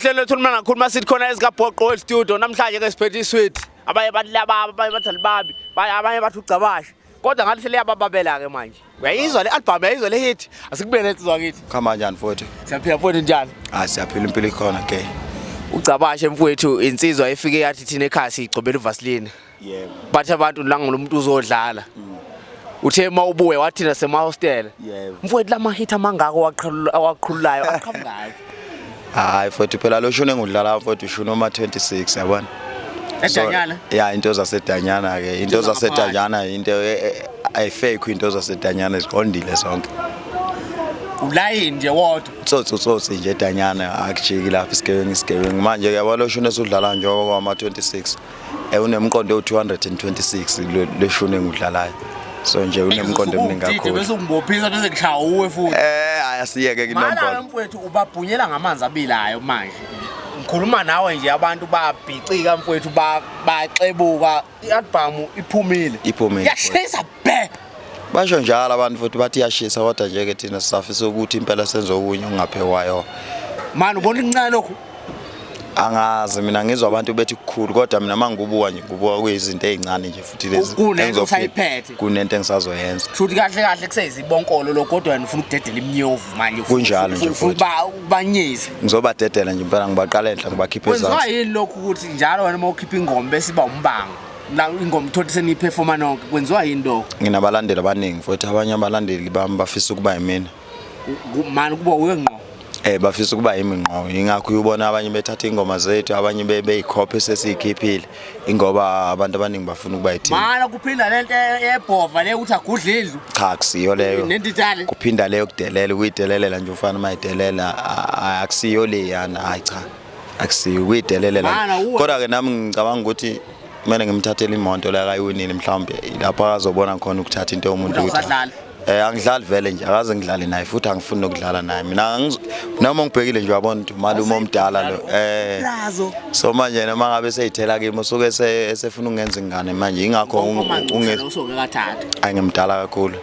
Hlelo lethu limanga khuluma sithi khona ezikabhoqo World Studio namhlanje ke siphethe iswidi. Abanye bathi lababa, abanye bathi alibabi, abanye bathi ucabashe. Kodwa ngathi seliyabababela ke manje. Uyayizwa le album, uyayizwa le hit. Asikubele insizwa kithi. Khamba njani mfowethu? Siyaphila mfowethu njani? Ah siyaphila impilo ikhona ke. Ucabashe mfowethu insizwa efike yathi thina ekhaya sigcobela uVaseline. Yebo. Bathi abantu la ngolomuntu uzodlala. Uthe uma ubuye wathina sema hostel. Yebo. Mfowethu lama hit amangako waqhulula awaqhululayo aqhamukayo. Hayi mfowethu phela lo shune ngudlala mfowethu shune uma 26 yabona. Edanyana. Ya into zasedanyana ke into zasedanyana into ayifake into zasedanyana ziqondile zonke. Ulayini nje wodwa. Tsotsi tsotsi nje edanyana akujiki lapha isigebengu isigebengu manje yabo lo shune esudlala nje kwama 26 unemqondo ewu-226 leshuni engudlalayo so nje unemqondo eminingi kakhulu bese ungibophisa bese ngishaya uwe futhi hayi asiyeke Mana kinombolo mfowethu ubabhunyela ngamanzi abilayo manje. Ngikhuluma nawe nje abantu babhicika mfowethu baxebuka i-album iphumile. Iphumile. Yashisa bhe. Basho njalo abantu futhi bathi iyashisa kodwa nje ke thina sisafisa ukuthi impela senze okunye okungaphekwayo. Mani ubona ukuncane lokhu? Angazi mina ngizwa abantu bethi kukhulu kodwa mina mangikubuka nje ngikubuka kuyizinto ezincane nje futhi lezi. Kunento osayiphethe. Kunento engisazoyenza. Shuthi kahle kahle kuseyizibonkolo lokho kodwa wena ufuna ukudedela imnyovu manje. Kunjalo nje Ufuna futhi. ukubanyisa. Ngizobadedela nje impela ngibaqala enhla ngibakhiphe Kwenziwa ezansi. yini lokhu ukuthi njalo wena uma ukhipha ingoma bese iba umbango? La ingoma uthole seniyiperforma nonke kwenziwa yini lokho? Nginabalandeli abaningi futhi abanye abalandeli bami bafisa ukuba yimina. Mani kuba uye ngqo. Bafisa ukuba yimi ngqo ingakho uyubona abanye bethatha ingoma zethu abanye beyikhophe sesiyikhiphile ingoba abantu abaningi bafuna ukuba yithina. Mana kuphinda lento yebhova le ukuthi agudle indlu. Cha kusiyo leyo. Nentitshane. Kuphinda leyo kudelela ukuyidelelela nje ufana mayidelela akusiyo leyana hayi cha. Akusiyo ukuyidelelela. Mana, uwe. Kodwa ke nami ngicabanga ukuthi kumele ngimthathele imoto la kayiwinile mhlawumbe lapho azobona khona ukuthatha into yomuntu Ukuthi ukuthi awusadlali. Angidlali vele nje akaze ngidlale naye futhi angifuni nokudlala naye mina noma ngibhekile nje wabona ukuthi umalume omdala lo Brazo. So manje noma ngabe seyithela kimi usuke esefuna ukungenza ingane manje ingakho usuke kathatha. Angimdala kakhulu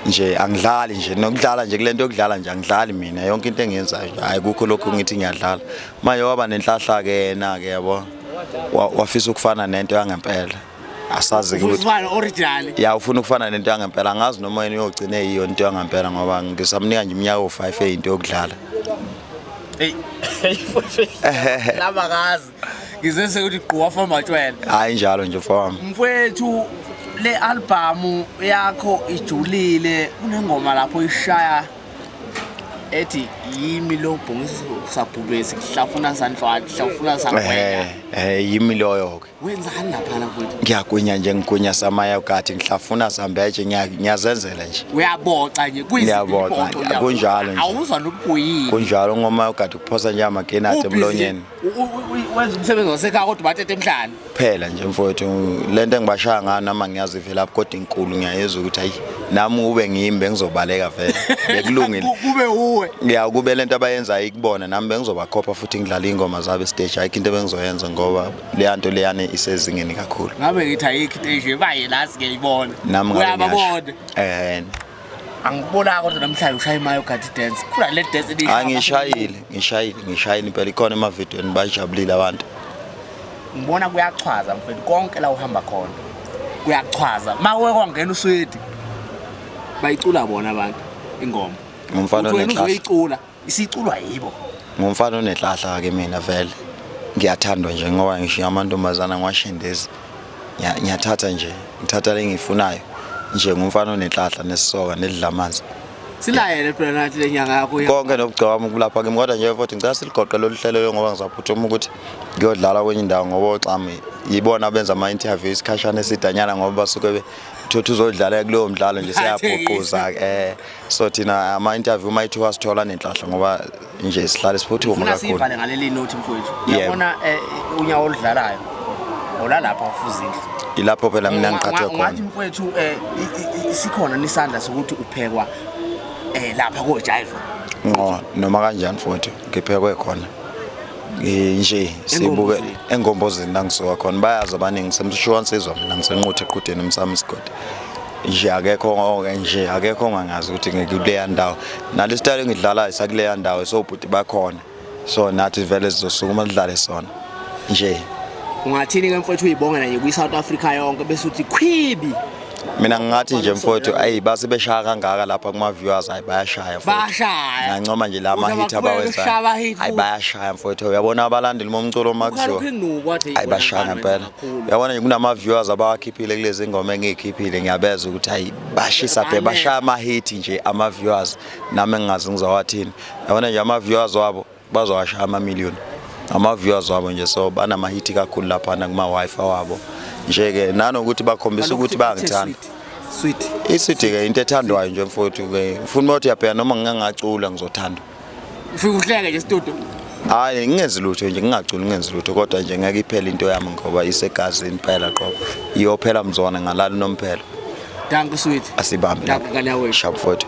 nje angidlali nje nokudlala nje kulento yokudlala nje angidlali mina yonke into engiyenzayo nje hayi kukho lokhu ngithi ngiyadlala manje waba nenhlahla ke yena ke yabo wafisa ukufana nento yangempela asazi Ufuna ukuthi ukufana original. Ya ufuna ukufana nento yangempela angazi noma yena uyogcina eyiyo into yangempela ngoba ngisamnika nje iminyaka ewu-5 eyinto yokudlala. Hey. Laba kazi. Ngize sekuthi gquwa for matshwele. Hayi njalo nje mfowami. Mfowethu le album yakho ijulile kunengoma lapho ishaya ethi yimi lo bhungisa sabhubesi kuhlafuna sanhlwathi hlafuna sangwenya. Yimi loyo ke. Wenzani lapha mfowethu? Ngiyagwinya nje ngigwinya samaya ugathi ngihlafuna sambeje ngiyazenzela nje. Uyaboxa nje Ngiyaboxa, kunjalo nje. Awuzwa nokuyini. Kunjalo ngoma ugathi kuphosa nje amagenadi emlonyeni. Wenza umsebenzi wasekhaya kodwa bathethe emhlane. Phela nje mfowethu lento engibashaya ngayo noma ngiyazi vele lapho kodwa inkulu ngiyayizwa ukuthi hayi nami ube ngiyimbe ngizobaleka vele bekulungile. Kube uwe. Ya kube lento abayenzayo ikubona nami bengizobakhopha futhi ngidlala ingoma zabo estage ayikho into bengizoyenza ngoba leya nto leyana isezingeni kakhulu. Ngabe ngithi ayikho into enje baye la singeyibona. Nami ngabe Uyababona. Angikubona kodwa namhlanje ushaya imayo gadi dance. Khula le dance elishaya. Hayi ngishayile impela ikhona emavidweni bajabulile abantu. Ngibona kuyachwaza mfethu konke la uhamba khona. Kuyachwaza. Makuwe kwangena uswedi. Bayicula bona abantu ingoma. Ngumfana onenhlahla. Uzoyicula, isiculwa yibo. Ngumfana onenhlahla ke mina vele. Ngiyathandwa nje ngoba ngishiya amantombazana ngiwashindezi. Ngiyathatha nje, ngithatha lengiyifunayo. Nje ngumfana onenhlahla nesisoka nedlamanzi. Silayele phela nathi lenyanga yakho. Konke nokugcwama kulapha kimi kodwa nje futhi ngicela siligoqe lolu hlelo ngoba ngizaphuthuma ukuthi ngiyodlala kwenye indawo ngoba oxami yibona abenza ama interview isikhashana esidanyana ngoba basuke bethothi uzodlala kulowo mdlalo nje siyabhuquza so thina ama interview uma ithuka sithola nenhlahla ngoba nje sihlale siphuthuma kakhulu. Sivale ngaleli note mfowethu. Uyabona unyawo oludlalayo olalapha ufuza indlu. Ilapho phela mina ngiqhathwe khona. Ngathi mfowethu sikhona nisandla sokuthi uphekwa lapha ko Jive. Ngqo noma kanjani mfowethu ngiphekwe khona. Nje sibuke engombozini la ngisuka khona bayazi abaningi semshuwa nsizwa mina ngisenquthe eqhudeni umsamo isigodi. Nje akekho nje akekho ongangazi ukuthi ngikuleya ndawo. Nale style engidlalayo sakuleya ndawo sobhuti bakhona. So nathi vele sizosukuma sidlale sona nje. Ungathini ke mfowethu, uyibongela nje kwi-South Africa yonke, bese uthi khwibi? Mina ngingathi nje mfowethu, ayi, base beshaya kangaka lapha kuma-viewers, hayi, bayashaya mfowethu. Bayashaya. Ngiyancoma nje la Uthi ma-hit abaqhubeke abawenzayo. ukushaya ama-hit Hayi, futhi. bayashaya mfowethu. Uyabona abalandeli bomculo makuziwa, hayi, bashaya ngempela. Uyabona nje kunama-viewers abawakhiphile kulezi ngoma engiyikhiphile, ngiyabeza ukuthi hayi, bashisa bhe, bashaya ama-hit nje ama-viewers. Nami engingazi ngizowathini. Yabona nje ama-viewers wabo bazowashaya amamiliyoni, ama-viewers wabo nje. So banama-hit kakhulu laphana kuma-Wi-Fi wabo nje-ke, nanokuthi bakhombisa ukuthi bayangithanda. Sweet. Iswidi-ke into ethandwayo nje mfowethu-ke. Ngifuna ukuthi uyabheka, noma ngingangacula ngizothandwa. Ufike uhleke nje studio. Hayi, ngingenzi lutho nje, ngingaculi, ngingenzi lutho, kodwa nje ngeke iphele into yami ngoba isegazini impela qobo. Iyophela mzwana ngalala unomphela. Dankie, sweet. Asibambe. Dankie, ngane yakwethu. Sharp mfowethu.